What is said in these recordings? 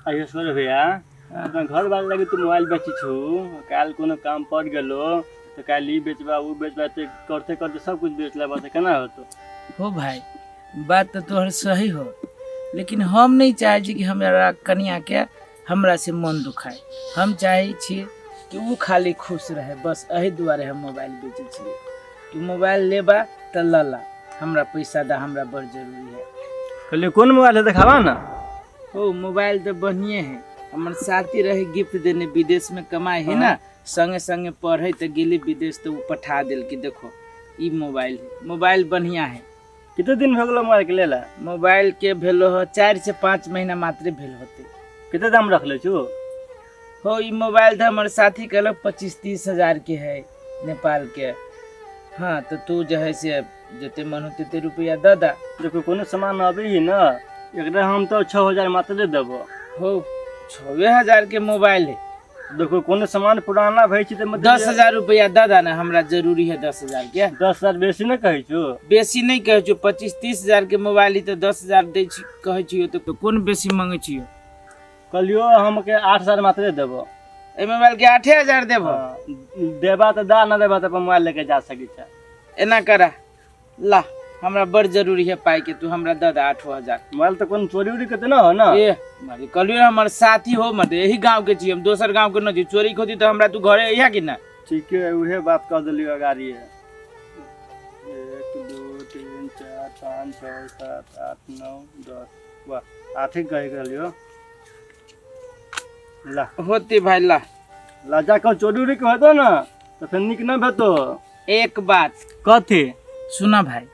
अयो सर भैया, अपना घर वाला लगे तू मोबाइल बेची छू, काल्हि कोनो काम पड़ गेलो तऽ काल्हि ई बेचबा ओ बेचबा, ते करते करते सब कुछ बेच लेबा तऽ केना होतो? हो भाई, बात तऽ तोहर सही हो, लेकिन हम नहीं चाहे छी कि हमरा कनिया के हमरा से मन दुखाए। हम चाहे छी कि ओ खाली खुश रहे, बस एही दुआरे हम मोबाइल बेचै छियै। तू मोबाइल लेबा तऽ लऽ ला, हमरा पैसा दा, हमरा बड़ जरूरी है। कहलियै कोन मोबाइल है, देखाबा ना। हो, मोबाइल तऽ बढ़िए है, हमर साथी रहे गिफ्ट देने, विदेश में कमाए है ना, संगे संगे पढ़े तऽ गेली विदेश तऽ ओ पठा देल कि देखो ई मोबाइल है, मोबाइल बढ़िया है। कते दिन भऽ गेलो मोबाइल के लेला? मोबाइल के भेलो हो 4 से 5 महीना मात्र भेल होते। कते दाम रखले छु? हो, ई मोबाइल तऽ हमर साथी कहलक 25-30 हजार के है नेपाल के। हाँ तो तू जो है से जते मन हो तते रुपया दे दा। देखो कोनो सामान अबे ही ना, एकरा हम तो 6000 मात्र देबो। हो, 6000 के मोबाइल है। देखो कोनो सामान पुराना भई छै तऽ मतलब 10,000 रुपया दे दा ना, हमरा जरूरी है 10,000 के। 10,000 बेसी न कहै छु? बेसी नहीं कहै छु, 25-30 हजार के मोबाइल है तऽ 10,000 दै छी कहै छियो तऽ कोन बेसी मंगै छियो? कहलियो हम के 8000 मात्र देबो। एहि मोबाइल के 8000 देबो? हाँ, देबा तऽ दा, ना देबा तऽ अपन मोबाइल लेके जा सकै छै। एना करा ला, हमरा बड़ जरूरी है पाई के, तू हमरा दे दे 8000। मोबाइल तऽ कोनो चोरी उरी के तऽ ना हो ना? ए मारे कहलियो हमर साथी हो, मत यही गांव के छी, हम दोसर गांव के न छी, चोरी खोती तऽ हमरा तू घरे अइहा कि ना? ठीक है, उहे बात कह देलियो। अगाड़ी है 1 2 3 4 5 6 7 8 9 10, वाह आठे कहे रहलियो। ला होते भाई ला। ला जा कह चोरी उरी के हेतो ना तऽ फेर नीक ना भेतो। एक बात। कथी? सुना भाई,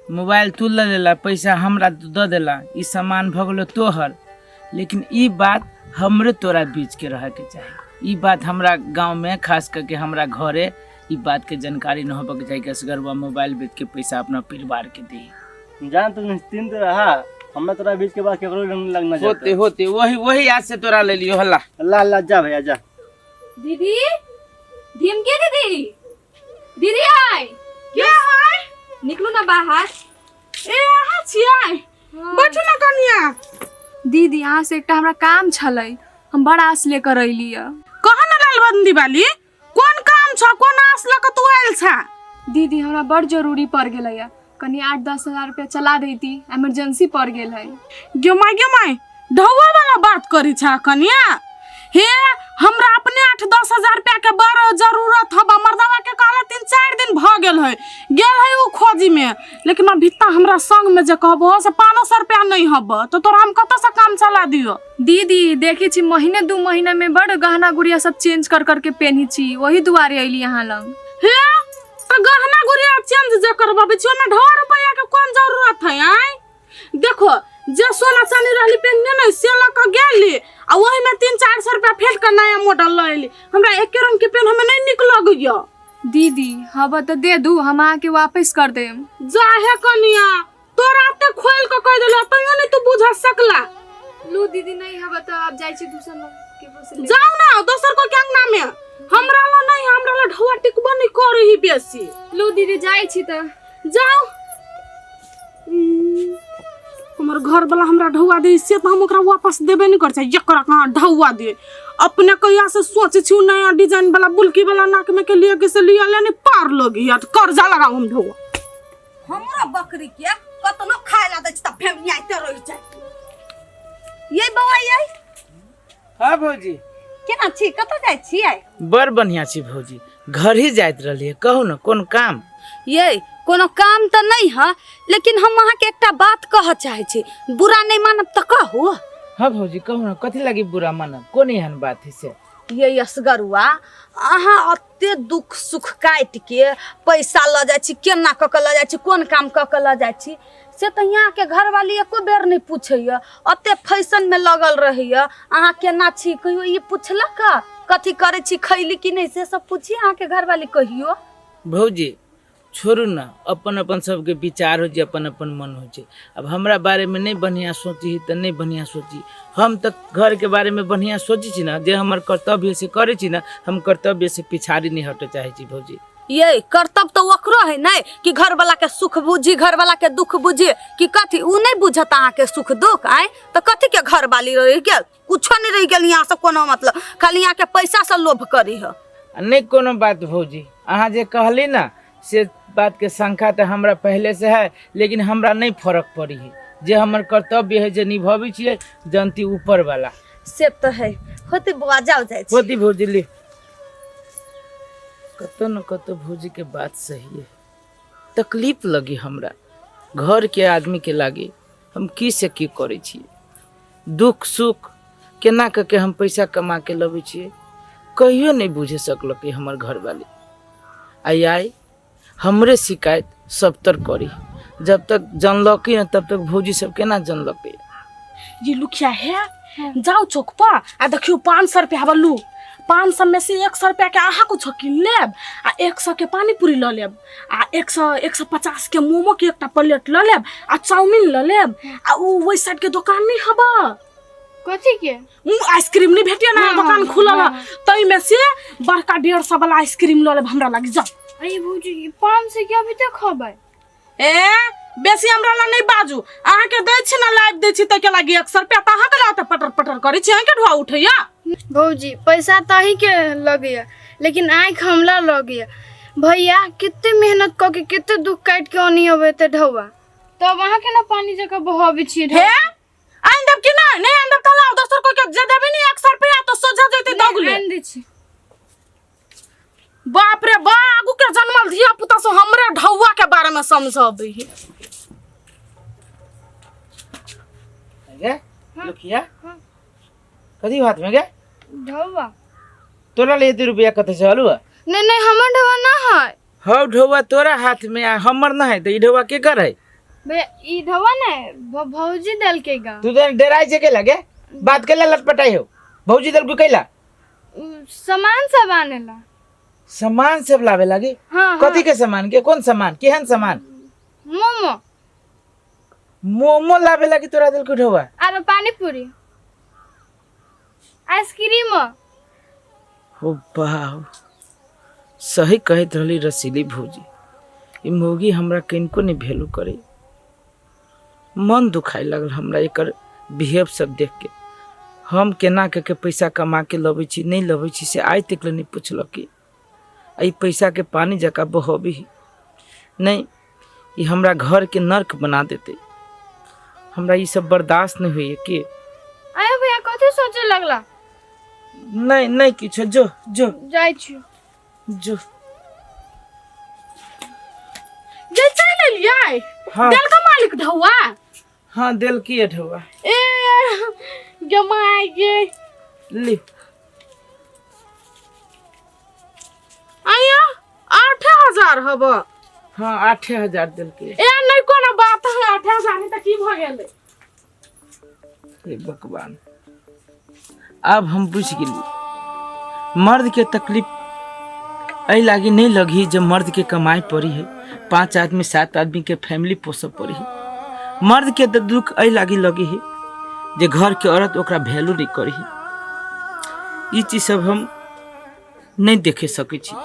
मोबाइल तू ले लेला, पैसा हमरा तू दऽ देला, ई सामान भऽ गेलो तोहर, लेकिन ई बात हमरे तोरा बीच के रहे के चाही। ई बात हमरा गांव में खास करके हमरा घरे ई बात के जानकारी न होबे के चाही कि असगरवा मोबाइल बेच के पैसा अपना परिवार के दे। जान तू निश्चिंत रहा, हमरा तोरा बीच के बात केकरो नहीं लगना होते जाता। होते वही वही आज से तोरा ले लियो। हल्ला ला ला जा भैया जा। दीदी भीम के दीदी, दीदी आय के है? निकलू ना बाहर। ए अहाँ छियै? बैठू ना कनिया। दीदी अहाँ से एकटा हमरा काम छलै, हम बड़ आस लेकर अयली है। कह ना लालबंदी वाली, कोन काम छ, कोन आस लऽ कऽ तू आयल छा? दीदी हमरा बड़ जरूरी पड़ गेलै है, कनी 8-10 हजार रुपया चला देती, इमरजेंसी पड़ गेल है। गे माय गे माय, ढौआ वाला बात करी छा कनिया? हे हमरा अपने 8-10 हजार रुपया के बड़ जरूरत हब, मर्दवा के कहला 3-4 दिन भ गेल है, गेल है उ खोजी में, लेकिन अभी तक हमरा संग में जे कहबो से 500 रुपया नहीं हब, तो तोरा हम कतऽ से काम चला दियो? दीदी देखी छी महीने 2 महीना में बड़ गहना गुड़िया सब चेंज कर करके पेन्ही छी, वही दुआरे अयली यहाँ लंग। हे तो गहना गुड़िया चेंज जे करबाबै छी ओहिमे ढौआ रुपया के कोन जरूरत है? आँय देखो जे सोना चानी रहली पेन्हने नहीं से लऽ कऽ गेली आ ओहिमे 300-400 रुपया फेंट कऽ नया मॉडल लऽ एली, हमरा एके रंग के पेन हमें नहीं नीक लगैया। दीदी हब तऽ दे दू, हम अहाँके वापस कर देम। जाहे कनिया तोरा एते खोलि कऽ कहि देलौ तैयो नहीं तू बुझ सकला। लू दीदी नहीं हब तऽ आब जाइ छी दोसर लग केकरो से लेबै। जाउ ना दोसर को के अंगना में, हमरा ला नहीं, हमरा ला ढौआ टिकबो नहीं करै ही बेसी। लू दीदी जाइ छी तऽ। जाउ। हमर घर वाला हमरा ढौआ दे से तऽ हम ओकरा वापस देबे नहीं करै छै, एकरा कहाँ ढौआ दे। अपने कहिया से सोचे छी नया डिजाइन वाला बुलकी वाला नाक में के लिए के से लिया ले नहीं पार लगी यार, कर्जा लगाऊ हम ढौआ। हमरा बकरी के कतनो खाए ला दै छी त भेमियाइते रहि जाइ। ये बौआ ये। हाँ भौजी। केना छी, कतऽ जाइ छियै? बड़ बढ़िया छी भौजी, घर ही जाइत रहलियै, कहू ने कोन काम? ये कोनो काम तऽ नहि है, लेकिन हम अहाँके एकटा बात कहऽ चाहै छी, बुरा नहि मानब तऽ कहू। हाँ भौजी कहू ने, कथी लागी बुरा मानब, कोन एहन बात है से? ये असगरुआ अहाँ एते दुख सुख काटि के पैसा लऽ जाइ छी, केना कऽ के लऽ जाइ छी, कोन काम कऽ के लऽ जाइ छी, से तऽ यहाँके घरवाली एको बेर नहि पूछैए, एते फैशनमे लगल रहैए, अहाँ केना छी कहियो ई पुछलक? कथी करै छी, खैली कि नहि, से सब पूछी अहाँके घरवाली कहियो? भौजी छोड़ू ने, अपन अपन सबके विचार होइ छै, अपन अपन मन होइ छै। अब हमरा बारेमे नहि बढ़िआँ सोची तऽ नहि बढ़िआँ सोची, हम तऽ घरके बारेमे बढ़िआँ सोचै छी ने, जे हमर कर्तव्य से करै छी ने, हम कर्तव्य से पिछाड़ी नहि हटऽ चाहै छी भौजी। ये कर्तव्य तऽ ओकरो है नहि कि घरवला के सुख बुझी घरवला के दुख बुझी कि कथी उ नहि बुझत अहाँके सुख दुख आँय तऽ कथी के घरवाली रहि गेल कुछो नहि रहि गेल यहाँ से कोनो मतलब खाली यहाँ के पैसा से लोभ करी है आ नहि कोनो बात भौजी, अहाँ जे कहली ना से बात के शंका तऽ हमरा पहले से है, लेकिन हमरा नहीं फर्क पड़ी है। जे हमर कर्तव्य है जे निभाबै छियै, जनती ऊपर वाला। से तऽ है होते बौआ, जाओ जाइ छी। होती भौजी ली, कतौ न कतौ भौजी के बात सही है। तकलीफ लगी हमरा घर के आदमी के लागी, हम की से की करै छियै, दुख सुख केना कऽ के हम पैसा कमा के लबै छियै, कहियो नहि बुझे सकलकै हमर घरवाली। आइ आइ हमरे शिकायत सबतर करी, जब तक जनलकै न तब तक भौजी सब केना जनलकै। ये लुखिया है, जाओ चौक पर आ देखियो 500 रुपया बल्लू, 500 में से 100 रुपया के अहाँ कुछ कीन लेब आ 100 के पानी पूरी लऽ लेब आ 150 के मोमो के एकटा प्लेट लऽ लेब आ चाउमीन लऽ लेब आ उ ओहि साइड के दोकान नहीं हब। कथी के? उ आइसक्रीम नहीं भेटिए ना? हाँ, दोकान हाँ, खुलल हाँ। तई में से बड़का 150 वाला आइसक्रीम लऽ लेब हमरा लागी, जाओ। अरे भौजी, 500 के अभी तक खबै? ए बेसी हमरा ला नहीं बाजू, अहाँ के दै छी ना लाइव दै छी तै के लागी 100 रुपया, तऽ अहाँ के ला पटर पटर करै छी, अहाँ के ढुआ उठैया। भौजी पैसा तऽ अहीं के लगैया, लेकिन आँखि हमला लगैया। भैया कते मेहनत कऽ के कते दुख काटि के ओनी अबै तऽ ढौआ, तब अहाँ के ना पानी जकाँ बहबै छियै। हे आनि देब कि नहीं? नहीं आनि देब तऽ लाउ दोसर कोई के, जे देबै नी 100 रुपया तऽ सोझा जैतै दगले। आनि दै छी। बाप रे बा, आगू के जन्मल धिया पुता से हमरे ढौआ के बारे में समझबै है। गे लुखिया, कथी हाथ में गे? ढौआ। तोरा ले एते रुपया कतऽ से अलुआ? नहीं नहीं, हमर ढौआ ना है। हौ ढौआ तोरा हाथ में आ हमर ना है, तऽ ई ढौआ के कर है? भैया ई ढौआ ने भौजी देलकै गा। तू तो डराइ छै केला गे, बात केला लटपटाइ हो, भौजी देलकू कैला? उ सामान सब आनेला। सामान सब लावे लागी? हाँ। कथी के सामान के, कौन सामान, केहन सामान? मोमो। मोमो लावे लागी तोरा देलकू ढौआ? आरो पानी पूरी, आइसक्रीम। ओ बाप, सही कहैत रहली रसीली भौजी, ई मौगी हमरा किनको नहीं वैल्यू करे। मन दुखाए लागल हमरा एकर बिहेव सब देख के। हम केना के पैसा कमा के लबै छी नहीं लबै छी से आइ तक ले नहीं पुछलक। एहि पैसा के पानी जकाँ बहबी नहीं, ई हमरा घर के नर्क बना देते। हमरा ई सब बर्दाश्त नहीं होइए के। आयो भैया कथी सोचे लगला? नहीं नहीं किछो, जो जो जाइ छी। जो। जे चलि एलियै? हाँ। देलका मालिक ढौआ? हाँ देलकी है ढौआ। ए गे my गे। ली। आया 8000 हब? हाँ 8000 देलकी। ए नहीं कोनो बात है, 8000 है तऽ की भऽ गेलै? हे भगवान, अब हम बुझ गेली मर्द के तकलीफ एहि लागी नहीं लगी जब मर्द के कमाई पड़ी है, 5 आदमी 7 आदमी के फैमिली पोसऽ पड़ी है। मर्द के तो दुख एहि लागी लगी है जे घर के औरत ओकरा वैल्यू नहीं करी है। ई चीज सब हम नहीं देखे सकै छी,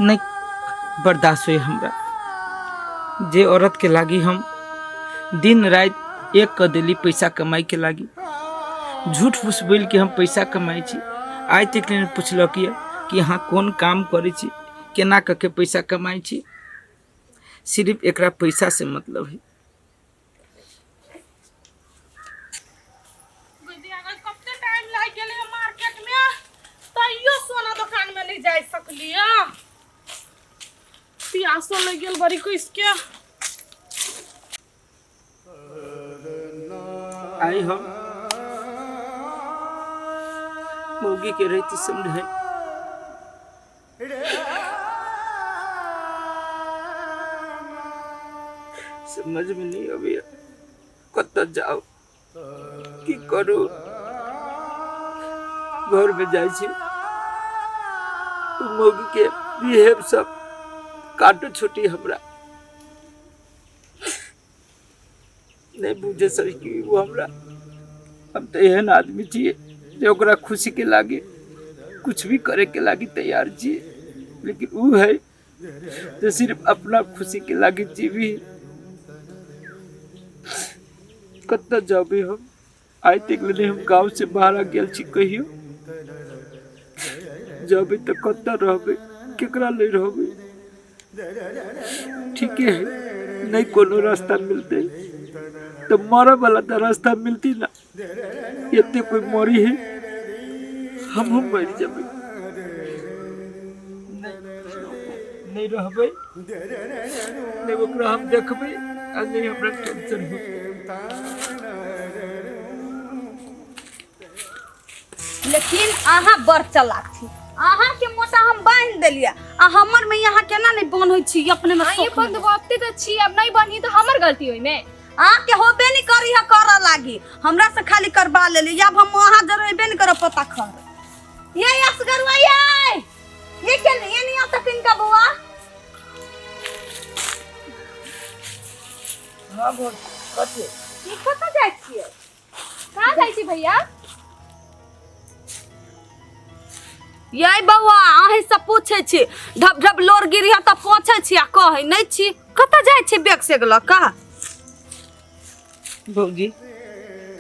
नहीं बर्दाश्त होय हमरा। जे औरत के लागी हम दिन राति एक कऽ देली पैसा कमाई के लागी, झूठ फूस बोलि के हम पैसा कमाई छी, आइ तक नहि पुछलक यऽ कि अहाँ कोन काम करै छी, केना कऽ के पैसा कमाई छी। सिर्फ एकरा पैसा से मतलब है। कते टाइम लागि गेलै मार्केट में, तैयो सोना दोकान में नहीं जा सकलियै। प्यासो लागि गेल बड़ी कसके। आई हम मौगी के रहती समझे समझ में नहीं अभी कत जाओ की करू। घर में जाइ छी मौगी के बिहेव सब काटो छोटी हमरा नहीं बुझे सर कि वो हमरा। हम तो एहन आदमी छियै जे ओकरा खुशी के लागी कुछ भी करे के लागी तैयार छियै। लेकिन ऊ है तो सिर्फ अपना खुशी के लागी जीवी। कतऽ जाबे हम? आइ तक ले हम गाँव से बाहर आ गेल छी कहियो? जाबे तऽ कतऽ रहबै, केकरा ले रहबै? ठीके है, नहीं कोनो रास्ता मिलते तो मरे वाला तो रास्ता मिलती ना। एते कोई मरी है, हमहूँ मरि जेबै। नहीं रहबै, नहीं ओकरा हम देखबै आ नहीं हमरा टेंशन होतै। लेकिन अहाँ बड़ चलाक छी। अहाँ के मोटा हम बांध देलियै आ हमर में यहाँ केना नहीं बांधै छी अपने में? हाँ, ये शौक नहीं। बंधबते तो छी, अब नहीं बनी तो हमर गलती होई में। अहाँ के होबे नहीं करी है, करऽ लागी हमरा से खाली करबा लेली। अब हम अहाँ जर अयबे नहीं करब। पता खर ये असगरुआ, ये के ये नहीं आता किनका बउआ? हाँ भौजी, कथी? ई कतऽ जाइ छियै? कहाँ जाइ छी भैया? ये बउआ, अहीं से पूछै छी। ढप ढप लोर गिरी है तऽ पोछै छी आ कहै नहीं छी। कतऽ जाइ छी बैग सेग लऽ कऽ? भौजी,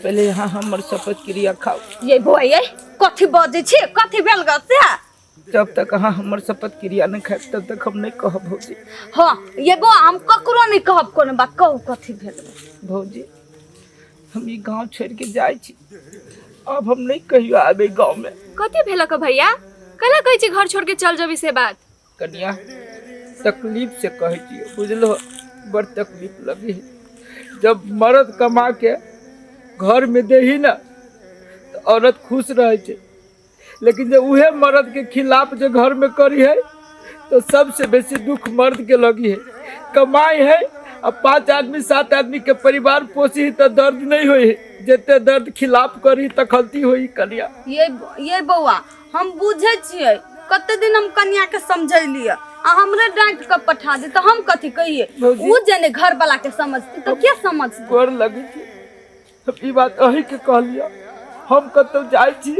पहले यहाँ हमर शपथ क्रिया खाओ। ये बउआ, ये कथी बजै छी? कथी भेल ग से? जब तक अहाँ हमर शपथ क्रिया नहीं खायब तब तक हम नहीं कहब भौजी। हाँ ये बउआ, हम ककरो नहीं कहब कोनो बात। कहू, कथी भेल? भौजी, हम ई गांव छोड़ के जाइ छी, अब हम नहीं कहियो आबे गांव में। कथी भेलक भैया? कला कहै छी घर छोड़ के चल जबी से बात? कनिया, तकलीफ से कहै छियै, बुझलो? बड़ तकलीफ लगी है। जब मर्द कमा के घर में देही ना तो औरत खुश रहे छै, लेकिन जब उहे मर्द के खिलाफ जो घर में करी है तो सबसे बेसी दुख मर्द के लगी है। कमाई है आ 5 आदमी 7 आदमी के परिवार पोसी तो दर्द नहीं होई है, जिते दर्द खिलाफ करी तखलती होई कनिया। ये बउआ, हम बुझै छियै। कते दिन हम कनिया के समझैलियै आ हमरे डांट के पठा दे तऽ हम कथी कहिए? भौजी। उ जेने घर वाला के समझती तऽ के समझती? गोर लगे छी, हम ई बात अही के कहलियै। हम कतौ जाइ छी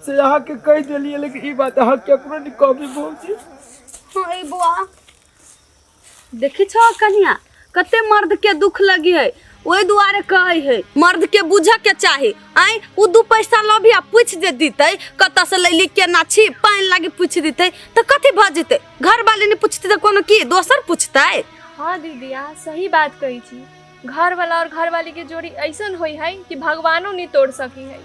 से अहाँके कहि देलियै, लेकिन ई बात अहाँ केकरो नहीं कहबी भौजी। हाँ ए बउआ, देखी छो कनिया, कते मर्द के दुख लगी है। ओहि दुआरे कहै है मर्द के बुझऽ के चाही। आँय, उ 2 पैसा लभी आ पूछि जे दितै कतऽ से लैली, केना छी, पानि लागी पूछि दितै तऽ कथी भऽ जेतै? घर वाली नहि पूछतै तऽ कोनो की दोसर पूछतै? हाँ दीदी, अहाँ सही बात कहै छी। घर वाला और घर वाली के जोड़ी ऐसन होई है कि भगवानो नहीं तोड़ सकी है।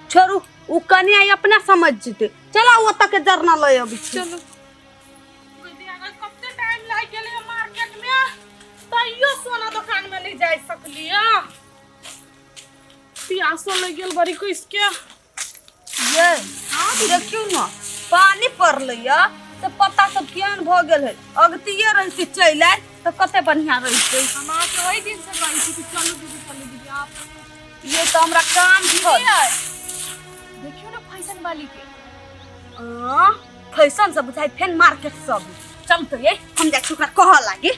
छोड़ू, उ कनिया अपना समझ जेतै। चला, ओतऽ के जरना लऽ अबै छी। चलू। कते टाइम लागि गेलै मार्केट में, तैयो सोना दुकान में नहीं जा सकलियै। प्यासो लग गेल बड़ी कुछ के। ये देखियौ ने, पानी पड़लै या तऽ पत्ता सब केहन भऽ गेल है। अगतिये रहितै चलि आयल तऽ कते बढ़िया रहितै। हम अहाँके ओहि दिन से कहै छी कि चलू दीदी, चलू दीदी, आप ये तऽ हमरा काम छल। देखियौ ने फैशन वाली के। आँ, फैशन सब बुझाइ फेन मार्केट सब। चल तो ये हम जाइ छी ओकरा कहऽ लागी।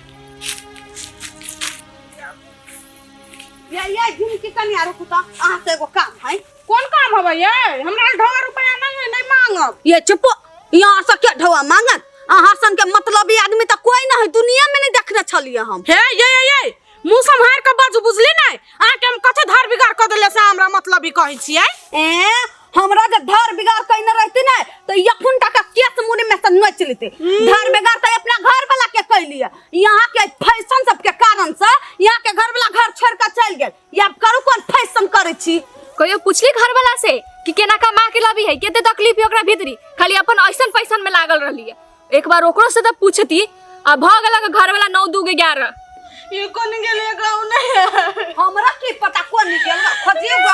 ये झुमकी कनिया, रुकू तऽ, अहाँ से एगो काम है। कोन काम हबै ये? हमरा ढौआ रुपया नहीं है, नहीं मांगब। ये चुपो, यहाँ से के ढौआ मांगत? अहाँ सन के मतलबी आदमी तऽ कोई नहीं दुनिया में नहीं देखने छलियै हम। हे ये मुँह सम्हार के बाजू, बुझली नहीं? अहाँके हम कथी धार बिगाड़ कऽ देले से हमरा मतलबी कहै छियै? ए, हमरा जे धर बिगाड़ कइने रहती ने तो यखुन टाका केस मुनि में से नोच लेते। धर बिगाड़ तो अपना घर वाला के कैलिए। यहाँ के फैशन सब के कारण से यहाँ के घर वाला घर छोड़ के चल गेल। ये अब करू कोन फैशन करै छी? कहियो पूछली घर वाला से कि केना कमा के लाबी है, केते तकलीफ है ओकरा भीतरी? खाली अपन ऐसन पैसन में लागल रहली है। एक बार ओकरो से तो पूछती। आ भ गेलक घर वाला 9 2 11। ये कोन गेलै गाँव नहीं? हमरा की पता कोन गेल, खोजिए गो।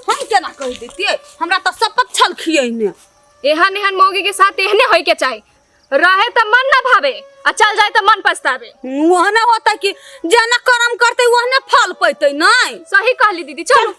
हम केना कहि देतियै? हमरा तऽ शपथ छल खियैने। एहन एहन मौगी के साथ एहने होय के चाही। रहे त मन ना भावे आ चल जाए त मन पछतावे। ओहने होता कि जेना कर्म करते ओहने फल पैते। नहीं सही कहली दीदी, चलू।